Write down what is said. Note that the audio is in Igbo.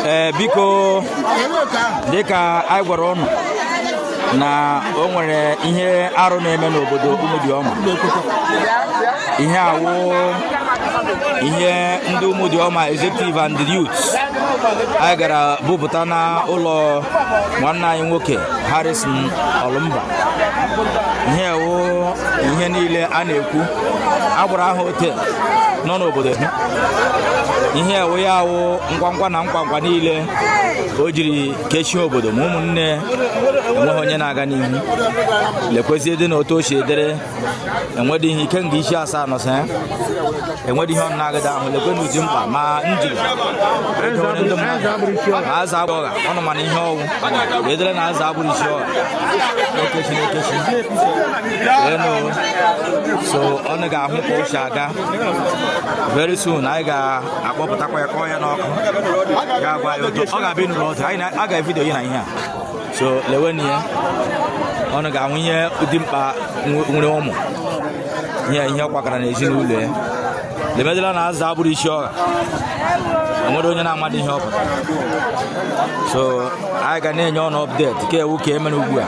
Ee, biko, dịka anyị gwara ụnụ na o nwere ihe arụ na-eme n'obodo Ụmụdịọma, ihe awụ ihe ndị Ụmụdịọma executive and the youth anyị gara bupụta na ụlọ nwanne anyị nwoke Harrison Olumba. Ihe wụ ihe niile a na-ekwu agbara aha ote nọ n'obodo ha. Ihe ewu ya awụ ngwangwa na nkwankwa niile o jiri kechie obodo, ma ụmụnne enweghị onye na-aga n'ihu. Lekwezie dị na otu o si edere, enwedị ihe ike nga isi asaa nọsa ya, enwedị ihe ọ na-agada ahụ. Lekwe na uji mkpa ma njiri edowere ndị mmadụ ma azụ abụ ọgha ọnụ, mana ihe ọwụ edere na azụ abụrụ isi ọgha ekechi na ekechi leenụ. So ọnụ ga-ahụ ka o si aga. Very soon anyị ga-akpọpụtakwa ya, kọọ ya n'ọkụ, ya agwa ya otu ọ ga-abịa ịnụrụ ọdụ anyị a ga-evidio ya na ihe a. So leweni ya, ọnụ ga-ahụ ihe dị mkpa nwere ụmụ ihe ihe ọ kwakọrọ n'ezinụlọ ya. Lemedela na azụ abụrụ isi ọgha, enwere onye na-amadị ihe ọ pụtara. So anyị ga na-enye ọnụ update ka ewu ka emere ugbu a.